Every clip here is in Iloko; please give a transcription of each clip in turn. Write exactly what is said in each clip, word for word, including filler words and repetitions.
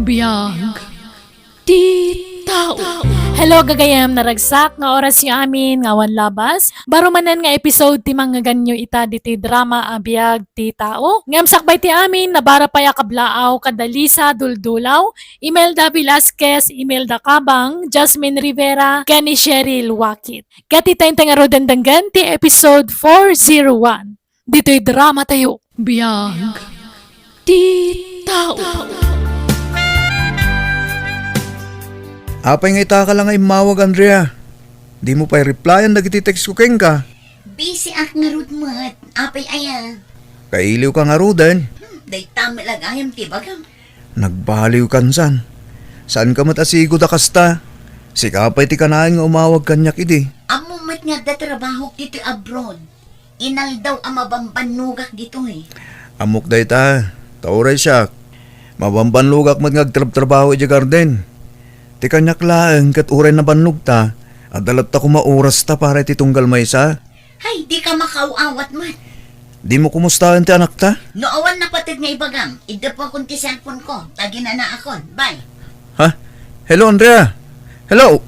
Biag ti tao. Hello, gagayem, naragsak nga orasyo amin nga awan labas. Baro manen nga episode ti mangngeganyo ita ditoy drama a Biag ti Tao. Ngem sakbay ti amin, nabara pay a kablaaw kadda Lisa Duldulaw, Imelda Velasquez, Imelda Cabang, Jasmine Rivera, ken ni Cheryl Wakit. Ket ita intay ngaruden denggen ti episode four zero one. Ditoy drama tayo, Biag ti Tao. Apay nga ita ka la nga immawag, Andrea? Dimo pay replyan dagiti text ko kenka. Busy ak ngarud met. Apay aya? Kailiw ka ngaruden. Hmm, dayta met la gayam ti ibagam. Nagbaliw kan san. Saan ka met a sigud a kasta? Sika pay ti kanayon nga umawag kaniak idi. Ammom met nga adda trabahok ditoy abroad. Inaldaw a mabambannogak ditoy. Ammok dayta, ta uray siak, mabambannogak met nga agtrabtrabaho idiay garden. Ti kaniak laeng ket uray nabannogta, adda latta koma orasta para iti tunggal maysa. Hay, dika makaaw-awat met. Dimo kumustaen ti anakta? No awan napateg nga ibagam, iddepakon ti cellphone ko, ta ginanaakon. Bye. Ha? Hello, Andrea? Hello?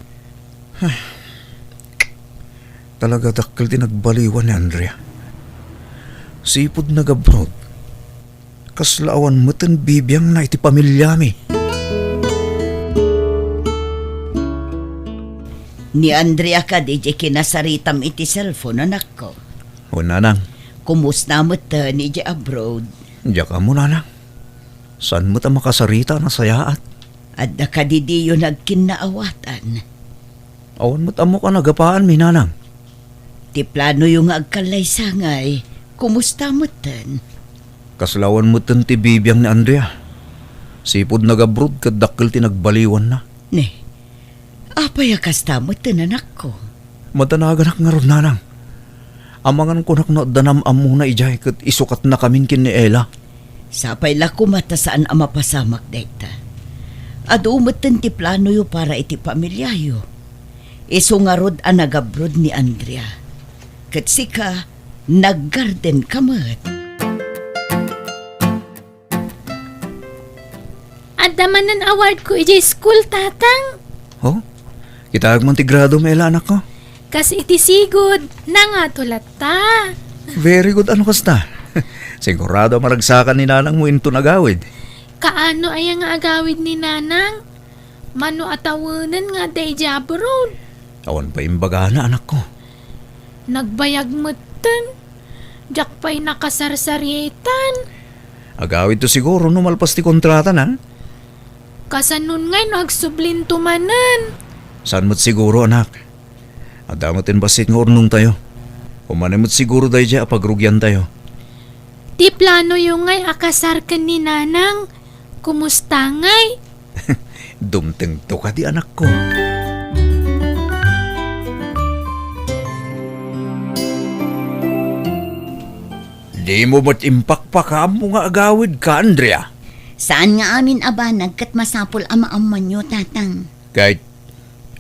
Talaga dakkel ti nagbaliwan ni Andrea. Sipud nag-abroad, kasla awan metten bibiangna iti pamiliami. Ni Andrea kadi diay kinasaritam iti cellphone, anakko? Wen, nanang. Kumusta metten idiay abroad? Diak ammo, nanang. Saan met a makasarita a nasayaat? Adda kadi diyo nagkinnaawatan? Awan met ammok a nagapaanmi, nanang. Ti planoyo nga agkallaysa ngay, kumusta metten? Kasla awan metten ti bibiang ni Andrea. Sipud nag-abroad ket dakkel ti nagbaliwanna. Ne, apay a kasta metten, anakko? Madanaganak ngarud, nanang. Amangan kunak no adda nam-ammona idiay ket isukatnakamin ken ni Ella. Sapay la koma ta saan a mapasamak dayta. Adu metten ti planoyo para iti pamiliayo. Isu ngarud a nag-abroad ni Andrea. Ket sika, nag-garden ka met. Adda manen award ko idiay school, Tatang. Oh? Kitaek man ti gradom, Ella, anakko. Kas iti sigud, nangato latta. Very good, ano kasta? Sigurado a maragsakan ni nanangmo inton agawid. Kaano aya nga agawid ni nanang? Mano a tawenen nga adda idiay abroad? Awan pay imbagana, anakko. Nagbayag metten. Diak pay nakasarsaritan. Agawidto siguro no malpas ti kontratana. Kasanon ngay no agsublinto manen? Saan met siguro, anak. Adda met ti bassit nga urnongtayo. Umanay met siguro daydiay a pagrugiantayo. Ti planoyo ngay a kasar ken ni Nanang, kumusta ngay? Dumtengto kadi, anakko. Dimo met impakpakaammo nga agawidka, Andrea? Saan nga amin a banag ket masapul a maammoanyo, Tatang. Ket,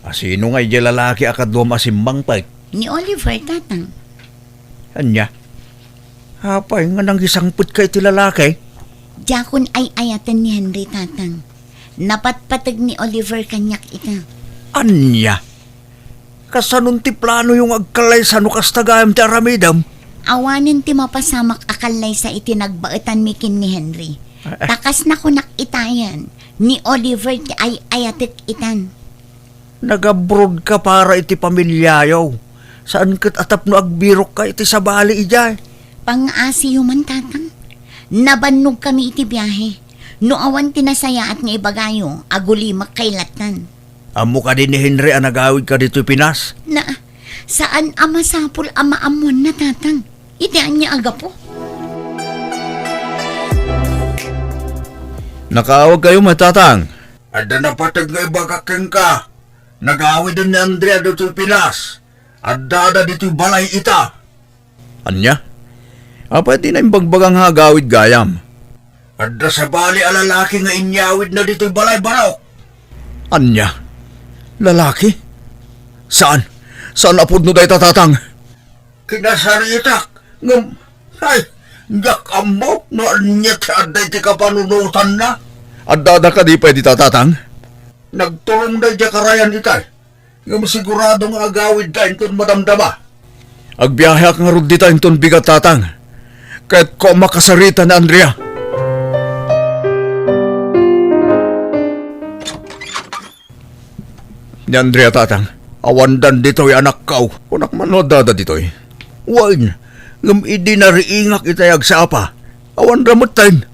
asino ngay diay lalaki a kaduam a simmangpet? Ni Oliver, Tatang. Ania? Apay nga nangisangpetka iti lalaki? Diakon ay-ayaten ni Henry, Tatang. Napatpateg ni Oliver kaniak ita. Ania? Kasanon ti planoyo nga agkallaysa no kasta gayam ti aramidem? Awanen ti mapasamak a kallaysa iti nagbaetanmi ken ni Henry. Ah, ah. Ta kas nakunak itayen, ni Oliver ti ay-ayatek itan. Nag-abroad ka para iti pamiliayo. Saan ket a tapno agbirokka iti sabali idiay. Pangngaasiyo man, Tatang. Nabannogkami iti biahe. No awan ti nasayaat nga ibagayo, agulimek kay lattan. Ammo kadi ni Henry a nagawidka ditoy Pinas? Na, saan a masapul a maammoanna, Tatang. Iti ania a gapu? Nakaawagkayo met, Tatang? Adda napateg nga ibagak kenka. Nagawiden ni Andrea ditoy Pinas. Addada ditoy balay ita. Ania? Apay ti naimbagbaga nga agawid gayam? Adda sabali a lalaki nga inyawidna ditoy balay, barok. Ania? Lalaki? Saan? Saan a pudno dayta, Tatang? Kinasaritak, ngem, ay, diak ammo no ania ti adda iti kapanunotanna. Addada kadi pay dita, Tatang? Nagturongda idiay karayan itay, ngem sigurado nga agawidda inton madamdama. Agbiaheak ngarud dita inton bigat, Tatang. Kayatko a makasarita ni Andrea. Ni Andrea, Tatang, awandan ditoy, anakko. Kunak man no addada ditoy. Wen, ngem idi nariingak itay agsapa, awanra metten.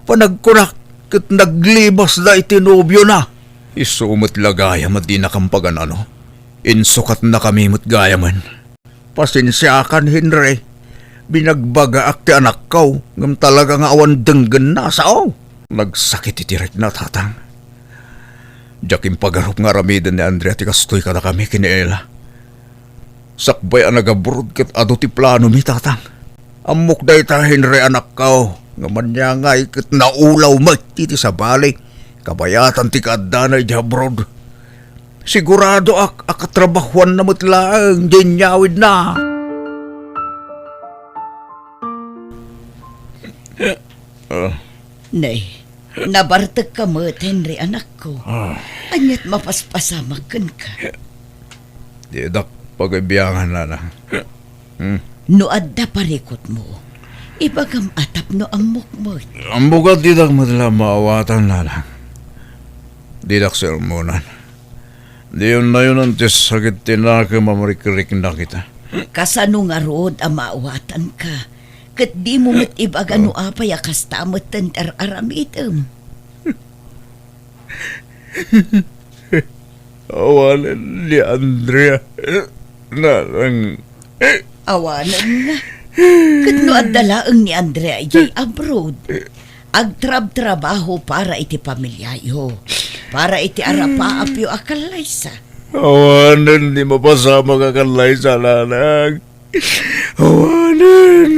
Panagkunak ket naglibasda iti nobiona. Isu met la gayam a dinakam pagan-ano. Insukatnakami met gayamen. Pasensiakan, Henry. Binagbagaak ti anakko, ngem talaga nga awan denggenna, sao? Nagsakit iti rikna, Tatang. Diak impagarup nga aramiden ni Andrea ti kastoy kadakami ken ni Ella. Sakbay a nagabroad ket adu ti planomi, Tatang. Ammok dayta, Henry, anakko, ngem ania ngay ket naulaw met iti sabali, kabayatan ti kaaddana idiay abroad. Siguradoak a katrabahuanna met laeng diay inyawidna. Ah. Nay, nabartekka met, Henry, anakko. Ah. Ania't mapaspasamak kenka? Didak pagbiangan, Nanang. Hmm. No adda parikutmo, ibagam a tapno ammok met. Ammok a didak met la maawatan, Nanang. Didak sermonan. Dayonnayonan ti sakit ti nakem a marikriknak ita. Kasano ngarud a maawatanka? Ket dimo met ibaga no apay a kasta metten ti ar-aramidem. Awanen ni Andrea, Nanang. Awanen nga. Ket no adda laeng ni Andrea idiay abroad, agtrabtrabaho para iti pamiliayo, para iti arapaapyo a kallaysa. Awanen ti mapasamak a kallaysa, Nanang. Awanen.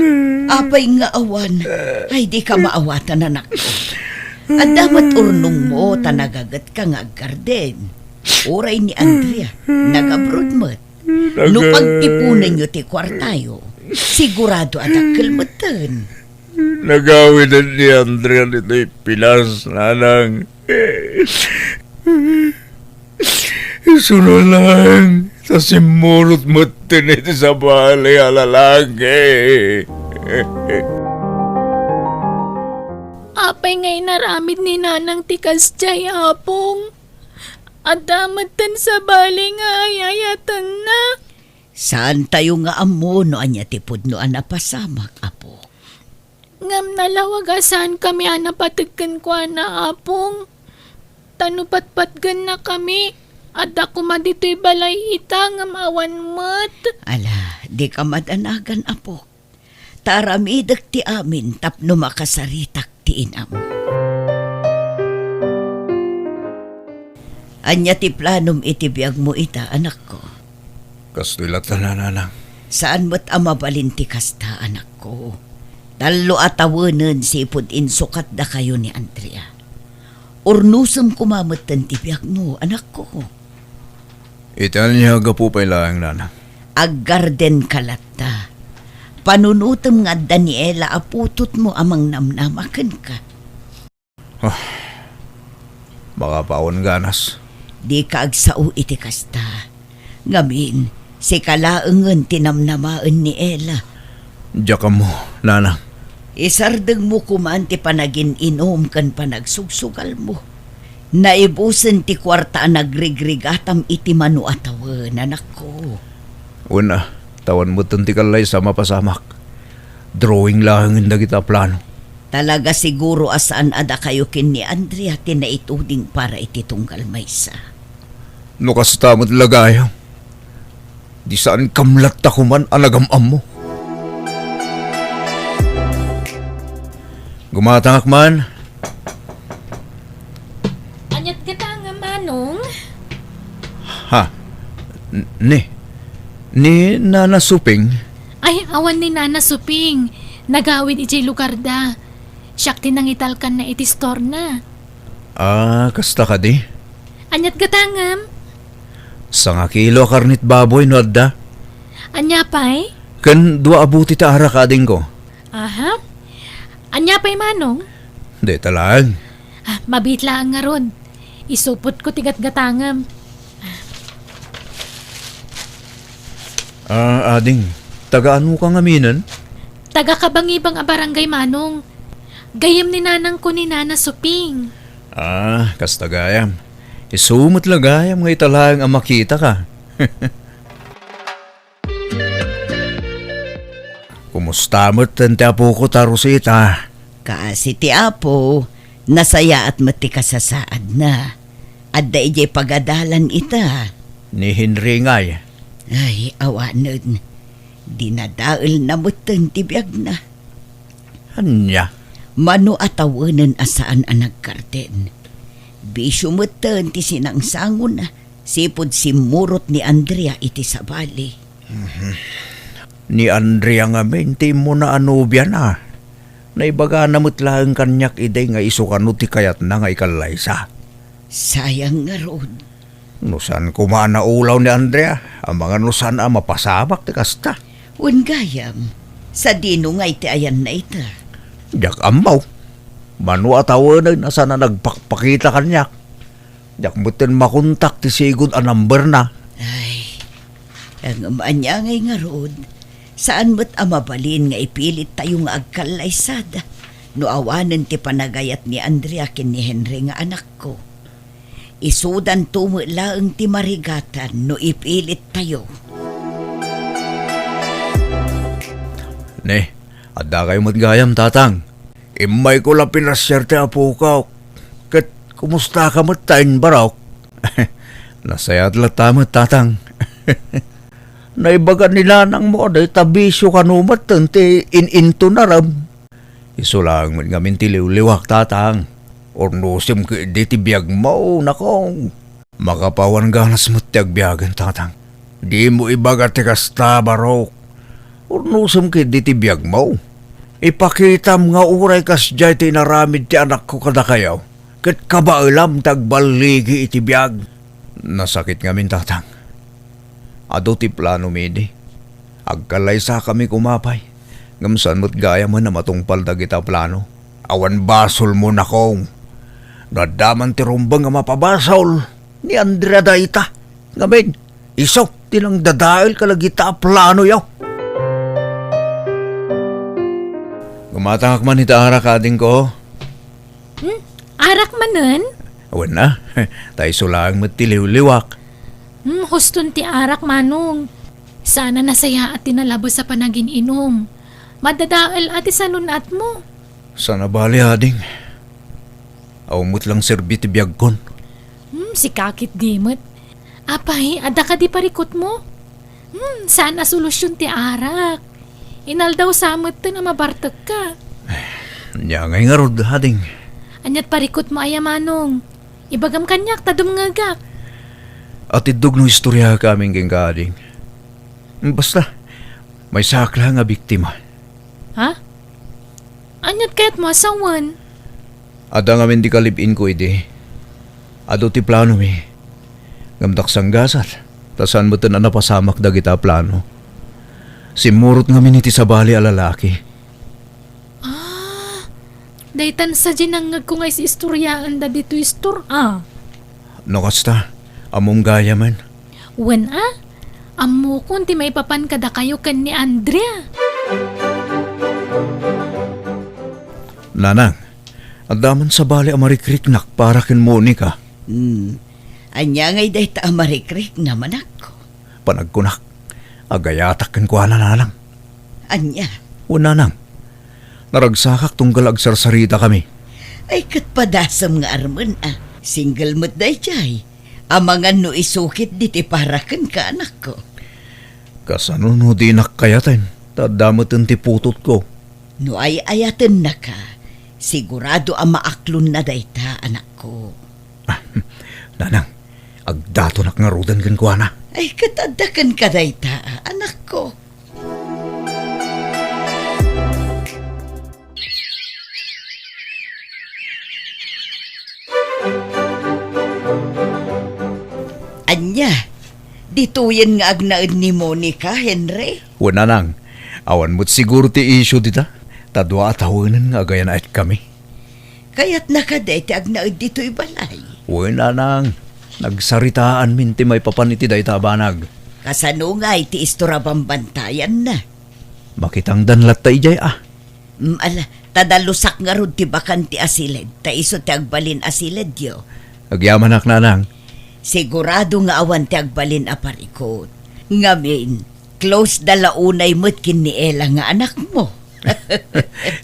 Apay nga awan? Ay, dika maawatan, anakko. Adda met urnongmo ta nagagetka nga aggarden. Uray ni Andrea, nagabroad met. No pagtiponenyo ti kuartayo, sigurado a dakkel metten. Nagawiden ni Andrea ditoy Pinas, Nanang. Isu laeng ta simmurot metten iti sabali a lalaki. Apay nga inaramid ni Nanang ti kasdiay, Apong? Adda metten sabali nga ay-ayatenna. Saantayo nga ammo no ania ti pudno a napasamak, Apo. Ngem nalawag a saankami a napateg kenkuana, Apong. Ta no patpatgennakami, adda koma ditoy balay ita ngem awan met. Ala, dika madanagan, Apok. Ta aramidek ti amin tapno makasaritak ti inam. Ania ti planom iti biagmo ita, anakko? Kastoy latta, Nanang. Saan met a mabalin ti kasta, anakko. Tallo a tawenen sipud insukatdakayo ni Andrea. Urnosem koma metten ti biagmo, anakko. Iti ania a gapu pay laeng, Nanang? Aggardenka latta. Panunotem nga adda ni Ella a putotmo a mangnamnama kenka. Ah, makapawan ganas. Dika agsao iti kasta. Ngamin, sika laengen ti namnamaen ni Ella. Diak ammo, Nanang. Isardengmo koman ti panagin-inom ken panagsugsugalmo. Naibusen ti kuarta a nagrigrigatam iti mano a tawen, anakko. Wen a, ta awan metten ti kallaysa a mapasamak. Drawing laengen dagita a plano. Talaga siguro a saan a dakayo ken ni Andrea ti naituding para iti tunggal maysa. No kasta met la gayam, di saankam latta koman a nagam-ammo. Gumatangak man. Aniat gata nga manong? Ha? N-, ni, ni Nana Suping? Ay, awan ni Nana Suping. Nagawid idiay lugarda. Siak ti nangitalkanna iti store na. Ah, kasta kadi? Aniat gata ngem? Sangakilo a karnit baboy no adda. Ania pay? Ken dua a buti ta arak, adingko. Aha. Ania pay manong? Dayta laeng. Ah, Mabiit laeng ngarud. Isupotko ti gatgatangem. Ah, ading, taga-ano ka ngaminen? Taga Kabangibang a barangay, Manong. Gayyem ni nanangko ni Nana Suping. Ah, kasta gayam. Isu met la gayam nga ita laeng a makitaka. Kumusta met ti apoko ta Rosita? Kaasi ti Apo, nasayaat met ti kasasaadna. Adda idiay pagadalan ita. Ni Henry ngay? Ay, awanen. Dinadaelna metten ti biagna. Ania? Mano a tawenen a saan a nagkarten. Bisio metten ti sinangsangona, sipud simmurot ni Andrea iti sabali. Mhm. Ni Andrea ngamin ti immuna a nobiana. Naibagana met laeng kaniak idi nga isu kano ti kayatna nga ikallaysa. Sayang ngarud. No saan koma a naulaw ni Andrea, amangan no saan a mapasamak ti kasta. Wen gayam, sadino ngay ti ayanna ita? Diak ammo. Mano a tawenen a saan a nagpakpakita kaniak. Diak metten makontak ti sigud a numberna. Ay, ngem ania ngay ngarud, saan met a mabalin nga ipilittayo nga agkallaysada no awanen ti panagayat ni Andrea ken ni Henry nga anakko. Isudanto met laeng ti marigatan no ipilittayo. Ne, adda kayo met gayam, Tatang. Immayko la pinasiar ti apokak. Ket kumusta ka met ta, Barok? Nasayaat latta met, Tatang. Naibaga ni nanangmo a dayta bisio kano met ti in-intonarem. Isu laeng met ngamin ti liwliwak, Tatang. Urnosem ketdi ti biagmo, nakong. Makapawan ganas met ti agbiagen, Tatang. Dimo ibaga ti kasta, Barok. Urnosem ketdi ti biagmo. Ipakitam nga uray kasdiay ti inaramid ti anakko kadakayo, ket kabaelam ti agballigi iti biag. Nasakit ngamin, Tatang. Adu ti planomi idi. Agkallaysakami koma pay, ngem saan met gayamen a matungpal dagita plano. Awan basolmo, nakong. No adda man ti rumbeng a mapabasol, ni Andrea dayta. Ngamin, isu ti nangdadael kadagita a planoyo. Gumatangak man ita arak, adingko. Hmm? Arak manen? Wen a, ta isu laeng met ti liwliwak. Hmm, huston ti arak, Manong. Saan a nasayaat ti nalabes a panagin-inum. Madadael a ti sanun-atmo. Saan a bali, ading. Awan met lang serbi ti biagkon. Hmm, sika ketdi met. Apay, adda kadi parikutmo? Hmm, saan a solusion ti arak. Inaldaw sa metten a mabartekka. Ania ngay ngarud, ading? Aniat parikutmo aya, Manong? Ibagam kaniak ta dumngegak. Atiddog no istoryaak amin kenka, ading. Basta, maysaak laeng a biktima. Ha? Aniat kayatmo a sawen? Adda ngamin ti kalib-inko idi. Adu ti planomi. Ngem daksanggasat, ta saan metten a napasamak dagita a plano. Simmurot ngamin iti sabali a lalaki. Ah, daytan sadiay nangngegko nga is-istoryaenda ditoy istor-, ah. No kasta, ammom gayamen. Wen a, ammokon ti maipapan kadakayo ken ni Andrea. Nanang, adda man sabali a marikriknak para ken Monica. Hmm. Ania ngay dayta a marikriknam, anakko? Panagkunak, agayatak kenkuana, nanang. Ania? Wen, nanang. Naragsakak tunggal agsarsaritakami. Ay, ket padasem nga armen a. Single met daydiay. Amangan no isu ketdi ti para kenka, anakko. Kasano no dinak kayaten, ta adda meten ti putotko? No ay-ayatennaka, sigurado a maaklonna dayta, anakko. Ah, nanang, agdatonak ngaruden kenkuana. Ay, ket adda kenka dayta, anakko. Ania, ditoyen nga agnaed ni Monica, Henry? Wen, nanang, awan met siguro ti isyu dita, ta dua a tawenen nga agayanaetkami. Kayatna kadi ti agnaed ditoy balay? Wen, nanang. Nagsaritaanmin ti maipapan iti dayta a banag. Kasano ngay ti istura bambantayanna? Makitangdan latta idiay a. Mm, ala, ta dalusak ngarud ti bakante a siled, ta isu ti agbalin a siledyo. Agyamanak, nanang. Sigurado nga awan ti agbalin a parikut. Ngamin, close da la unay met ken ni Ella nga anakmo.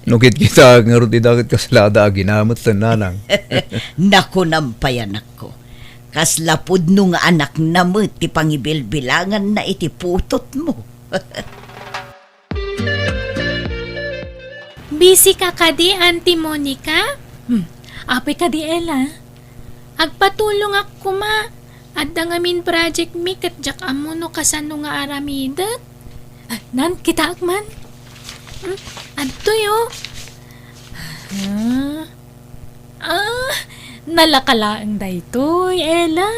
No kitkitaak ngarud, ita ket kasla adda aginametten, nanang. Nakunam pay, anakko. Kasla pudno nga anakna met ti pangibilbilanganna iti putotmo. Busy ka kadi, Auntie Monica? Hmm. Apay kadi, Ella? Agpatulongak koma. Adda ngamin project mi ket diak ammo no kasano nga aramidek. Ah, nan, kitaak man. Hmm, adtoy, oh. Ah, ah, nalaka laeng daytoy, Ella.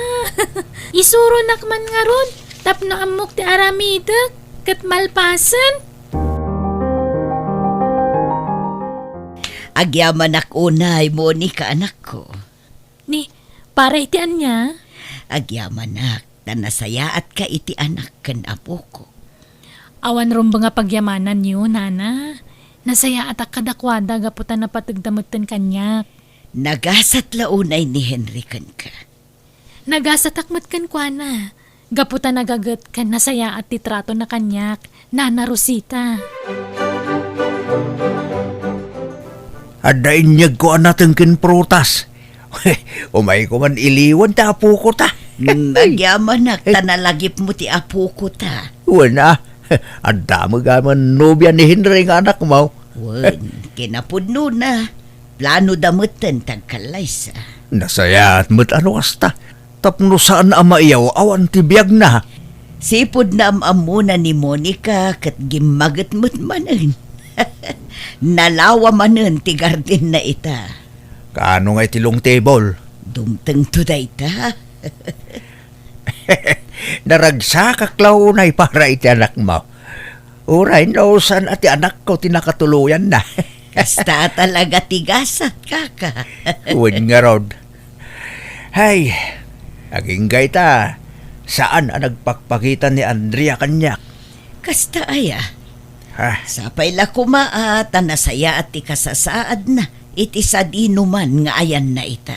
Isuronak man ngarud tapno ammok ti aramidek ket malpasen. Agyamanak unay, Monica, anakko. Ni, para iti ania? Agyamanak, ta nasayaatka iti anak ken apoko. Awan rumbeng a pagyamananyo, nana. Nasayaatak kadakuada gapu ta napategda metten kaniak. Nagasat la unay ni Henry kenka? Nagasatak met kenkuana, gapu ta nagaget ken nasayaat ti tratona kaniak, Nana Rosita. Adda inyegko a nateng ken prutas. Umayko man iliwan ti apoko ta. Mm, agyamanak ta nalagipmo ti apoko ta. Wen a, adda met gamin nobia ni Henry nga anakmo. Wen, kinapudnona, planoda metten ti agkallaysa. Nasayaat met a no kasta. Tapno saan a maiyaw-awan ti biagna. Sipud naam-ammona ni Monica ket gimmaget met manen. Nalawa manen ti gardenna ita. Kaano nga iti long table? Dumtengto dayta. Naragsakak la unay para iti anakmo. Uray no saan a ti anakko ti nakatuloyanna. Kasta talaga ti gasat, kaka. Wen ngarud. Hay, agingga ita, saan a nagpakpakita ni Andrea kaniak. Kasta aya? Ha? Sapay la koma a ta nasayaat ti kasasaadna iti sadinoman nga ayanna ita.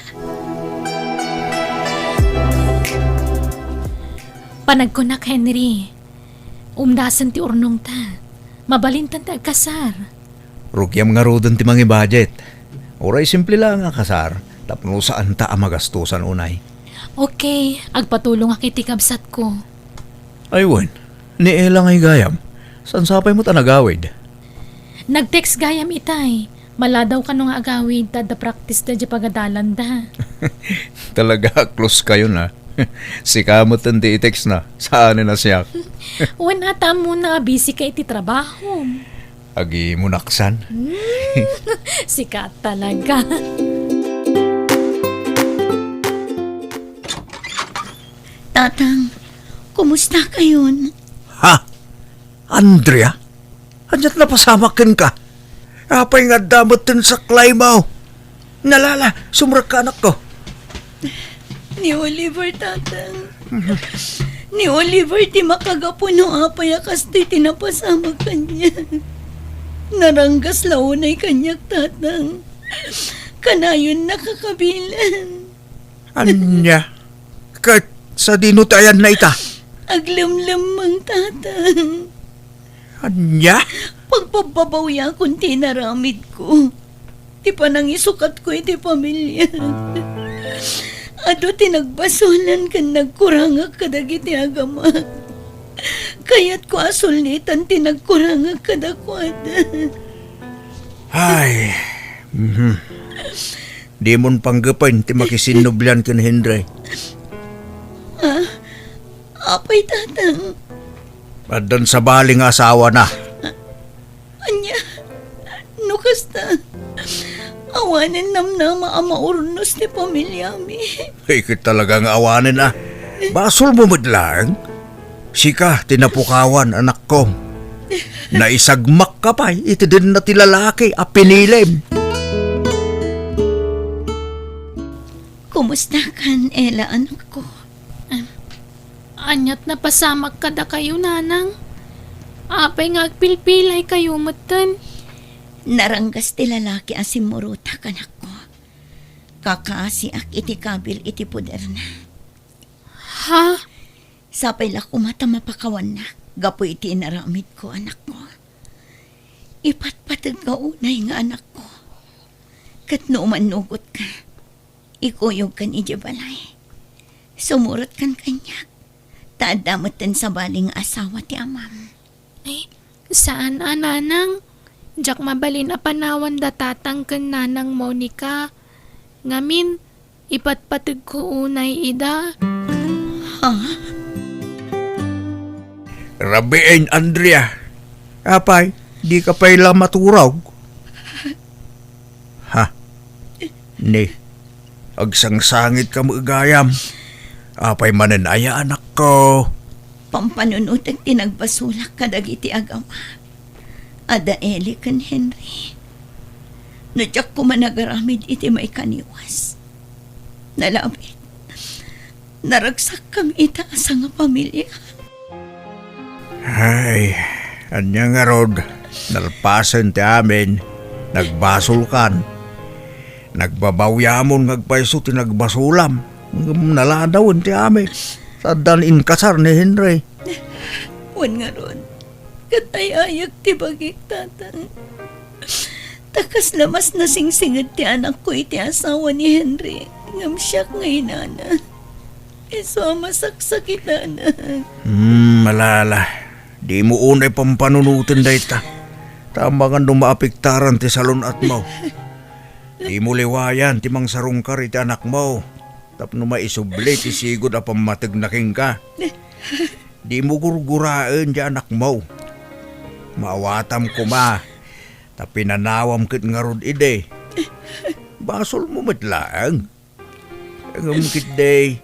Panagkunak, Henry, umdasen ti urnongta. Mabalintan ti agkasar. Rugiam ngaruden ti mangibudget. Uray simple laeng a kasar, tapno saanta a magastosan unay. Okay, agpatulongak iti kabsatko. Ay wen, ni Ella ngay gayam. Saan sapay met a nagawid? Nag-text gayam itay. Maladaw kano nga agawid, ta adda practice da diay pagadalanda. Talaga, close kayo na. Sika met ti i-text na, saan na siak. Wen, ata ammona a busy ka iti trabaho. Agi mo naksan. Hmm, sika talaga. Tatang, kumusta kayon? Ha? Andrea? Ania't napasamak kenka? Apay nga adda metten saklaymo? Nalala, sumrekka, anakko. Ni Oliver, Tatang. Ni Oliver ti makagapu no apay a kastoy ti napasamak kaniak. Naranggas la unay kaniak, Tatang. Kanayonna kakabilan. Ania? Ket sadino ti ayanna ita? Aglemlemmeng, Tatang. Ania? Pagpabbabawiakon ti inaramidko. Ti panangisukatko iti pamiliak. Adu ti nagbasolan ken nagkurangak kadagiti agamak. Kayatko a sulnitan ti nagkurangak kadakuada. Ay, mhm. Dimon panggepen ti makisinnublian ken Henry. Ah, apay, Tatang? Addan sabali nga asawana. Ania? No kasta, awanen namnama a maurnos ti pamiliami. Ay, ket talaga nga awanen a. Basolmo met laeng. Sika ti napukawan, anakko. Naisagmakka pay iti denna ti lalaki a pinilim. Kumustakan, Ella, anakko? Ania't napasamak kadakayo, nanang? Apay nga agpilpilaykayo metten? Naranggas ti lalaki a simmurotak, anakko. Kakaasiak iti kabil iti poderna. Ha? Sapay la koma ta mapakawannak gapu iti inaramidko, anakko. Ipatpategka unay nga anakko. Ket no umannugotka, ikuyogkan idiay balay. Sumurotkan kaniak, ta adda metten sabali nga asawa ti amam. Ay, saan a, nanang. Diak mabalin a panawan da tatang ken nanang Monica. Ngamin, ipatpategko unay ida. Ha? Rabiin, Andrea. Apay, dika pay la maturog? Ha? Ni, agsangsangitka met gayam. Apay manen aya, anakko? Pampanunotek ti nagbasolak kadagiti agawak. Adda Eli ken Henry. No diak koma nagaramid iti maikaniwas, nalabit, naragsakkami ita a sangapamilia. Ay, ania ngarud, nalpasen ti amin, nagbasolkan. Nagbabawiamon nga agpayso ti nagbasolam. Ngem naladawen ti amin. Saddan inkasar ni Henry. Wen ngarud, ket ay-ayak ti bagik, tatang. Ta kasla mas nasingsinged ti anakko iti asawa ni Henry, ngem siak nga inana, isu a masaksakitanak. Hmm, malala. Dimo unay pampanunoten dayta. Ta amangan no maapektaran ti salun-atmo. Dimo liwayan ti mangsarungkar iti anakmo tapno maisubli ti sigud a pammategna kenka. Dimo gurguraen ti anakmo. Maawatam koma ta pinanawam ket ngarud idi. Basolmo met laeng. Ngem ketdi,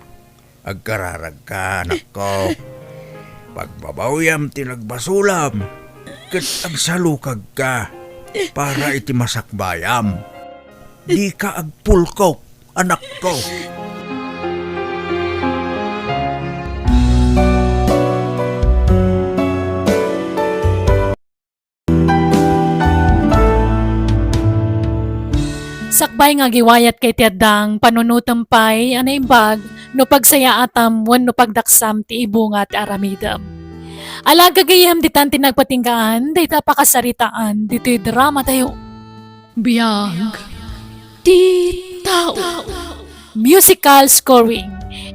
agkararagka, anakko. Pagbabawiam ti nagbasolam, ket agsalukagka para iti masakbayam. Dika agpulkop, anakko. Sakbay nga agiwayatko iti addang, panunotem pay a naimbag no pagsayaatam wenno pagdaksam ti ibunga ti aramidem. Ala, gagayyem, ditan ti nagpatinggaan dayta pakasaritaan ditoy dramatayo. Biag ti tao. Musical scoring,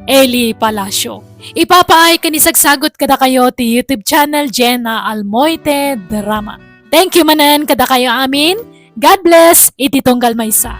Eli Palacio. Ipapaay ken isagsagut kadakayo ti YouTube channel Jenna Almoite Drama. Thank you manen kadakayo amin. God bless iti tunggal maysa.